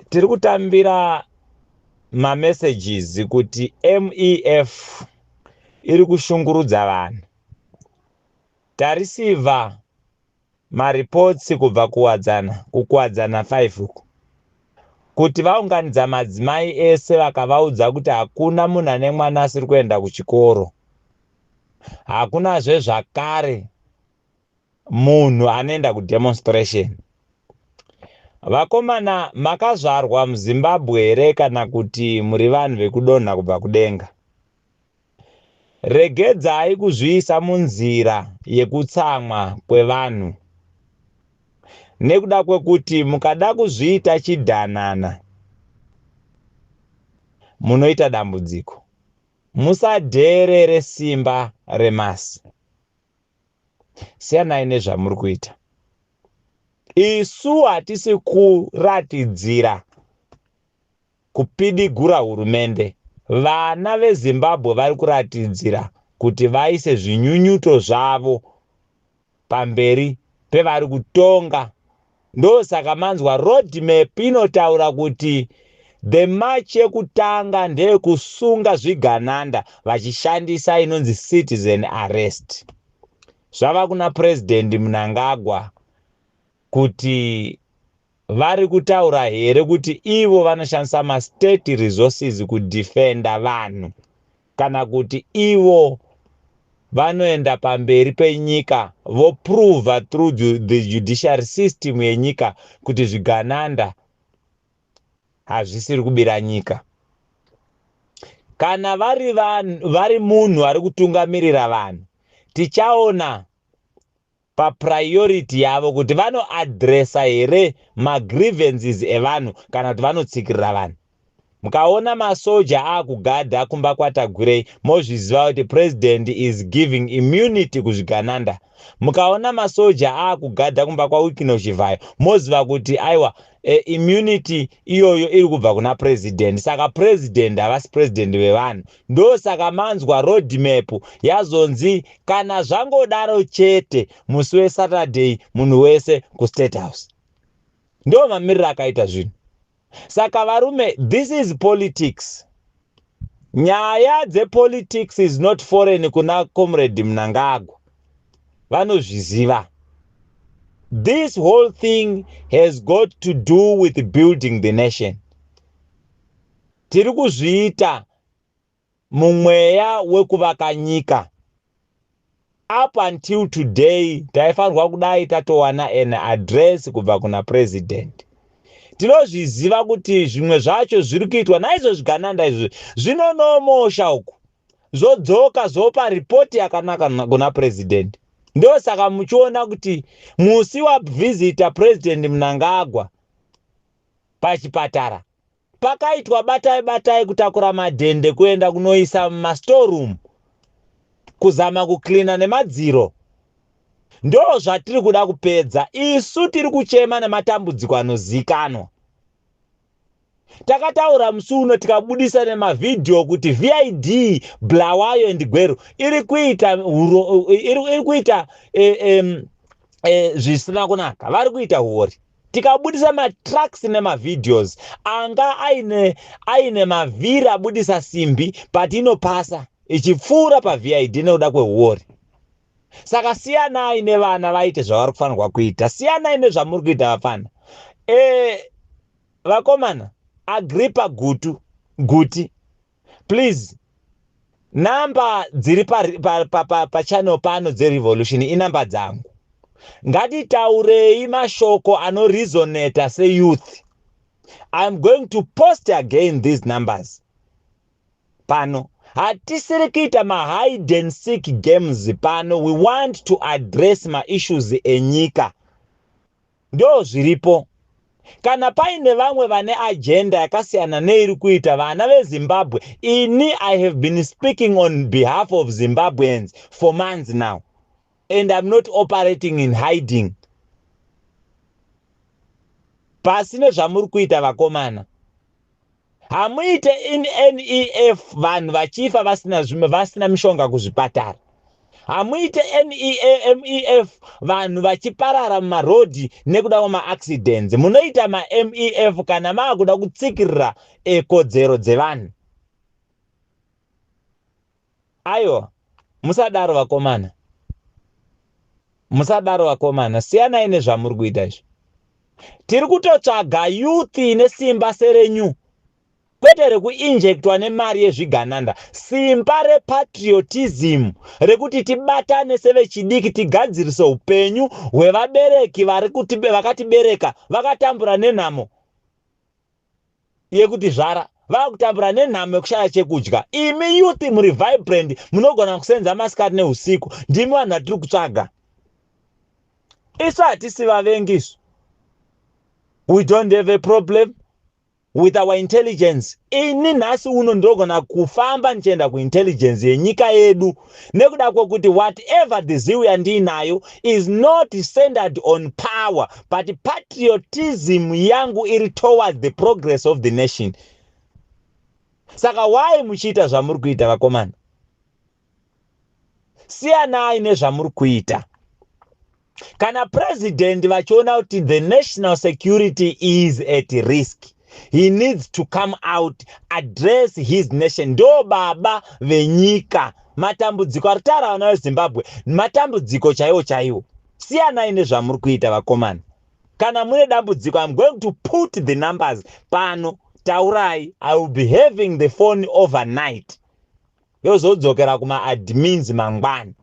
Tiri kutambira mamessages kuti MEF iri kushungurudza vanhu. Tarisivha mareports kubva kuwadzana kuKuwadzana 5 uku kuti vaunganidza madzimai ese, vakavaudza kuti hakuna munhu ane mwana asiri kuenda kuchikoro, hakunazve zvakare munhu anoenda kudemonstration. Vakomana, makazvarwa muZimbabwe here kana kuti muri vanhu vekudonha kubva kudenga? Regedzai kuzviisa munzira yekutsamwa kwevanhu, nekuda kwekuti mukada kuzviita chidhanana munoita dambudziko. Musadheerere simba remasi. Siyanai nezvamuri kuita. Isu hatisi kuratidzira kupidigura hurumende. Vana veZimbabwe vari kuratidzira kuti vaise zvinyunyuto zvavo pamberi pevari kutonga. Ndosaka manzwa roadmap inotaura kuti the march yekutanga ndeyekusunga zvigananda vachishandisa inonzi citizen arrest. Zvava kuna President Mnangagwa kuti vari kutaura here kuti ivo vanoshandisa mastate resources kudefenda vanhu, kana kuti ivo vanoenda pamberi penyika voprova through the judiciary system yenyika kuti zvigananda hazvisiri kubira nyika. Kana vari vanhu, vari munhu ari kutungamirira vanhu, tichaona papriority yavo kuti vanoadresa here magrievances evanhu kana kuti vanotsikirira vanhu. Mukaona masoja akugadha kumba kwaTagwirei, mozviziva kuti president is giving immunity kuzvigananda. Mukaona masoja akugadha kumba kwaWicknell Chivayo, moziva kuti aiwa, immunity iyoyo iri kubva kuna president. Saka president havasi president vevanhu. Ndosaka manzwa roadmap yazonzi kana zvangodaro chete, musi weSaturday munhu wese kuState House. Ndo mamiriro akaita zvinhu. Saka varume, this is politics. Nyaya dzepolitics is not foreign kuna Comrade Mnangagwa, vanozviziva. This whole thing has got to do with building the nation. Tiri kuzviita mumweya wekuvaka nyika. Up until today taifanirwa kudai tatowana an address kubva kuna president. Tinozviziva kuti zvimwe zvacho zviri kuitwa naizvo zvigananda izvo zvinonomosha uku, zvodzoka zopa ripoti yakanaka kuna president. Ndosaka muchiona kuti musi wavhizita President Mnangagwa pachipatara, pakaitwa batai batai kutakura madhende kuenda kunoisa mumastoreroom, kuzama kuklina nemadziro. Ndo zvatiri kuda kupedza isu. Tiri kuchema nematambudziko anozikanwa. Takataura musi uno, tikabudisa nemavhidhiyo kuti VID Bulawayo and Gweru iri kuita zvisina kunaka, vari kuita huori. Tikabudisa matrucks nemavideos anga aine mavhiri abudisa simbi patinopasa ichipfuura paVID nekuda kwehuori. Saka siyanai nevana vaite zvavari kufanirwa kuita. Siyanai nezvamuri kuita, vafana. Vakomana, Agrippa Gutu Guti, please, namba dziri pachannel pa pano dzerevolution inamba dzangu. Ngatitaurei mashoko anoresonata seyouth. I'm going to post again these numbers pano. Hatisiri kuita mahide and seek games pano. We want to address maissues enyika, ndo zviripo. Kana paine vamwe vane agenda yakasiyana neiri kuita vana veZimbabwe, ini I have been speaking on behalf of Zimbabweans for months now and I'm not operating in hiding. Pasi nezvamuri kuita, vakomana. Hamuite in NEF vanhu vachifa vasina mishonga kuzvipatara. Hamuite MEF vanhu vachiparara mumarodhi nekuda kwemaaccidents. Munoita maMEF kana maakuda kutsikirira kodzero dzevanhu. Aiwa, musadaro vakomana, musadaro vakomana, siyanai nezvamuri kuita izvi. Tiri kutotsvaga youth ine simba serenyu, kwete rekuinjectwa nemari yezvigananda. Simba repatriotism rekuti tibatane sevechidiki, tigadzirise upenyu hwevabereki vakatibereka, vakatambura nenhamo yekuti zvara, vakutambura nenhamo yekushaya chekudya. Imi youth muri vibrant, munogona kusenza masikati neusiku. Ndimi vanhu vatiri kutsvaga. Isu hatisi vavengi isu. We don't have a problem with our intelligence. Ini nhasi uno ndogona kufamba ndichienda kuintelligence yenyika yedu, nekuda kwekuti whatever the zeal yandiinayo is not centered on power, but patriotism yangu iri towards the progress of the nation. Saka why muchiita zvamuri kuita, vakomana? Siyanai nezvamuri kuita. Kana president vachiona kuti the national security is at risk, he needs to come out, address his nation. Ndo baba venyika. Matambudziko ari kutaura vana veZimbabwe matambudziko chaiwo chaiwo. Siyanai nezvamuri kuita, vakomana. Kana mune dambudziko, I'm going to put the numbers pano. Taurai. I will be having the phone overnight, yozodzokera kumaadmins mangwana.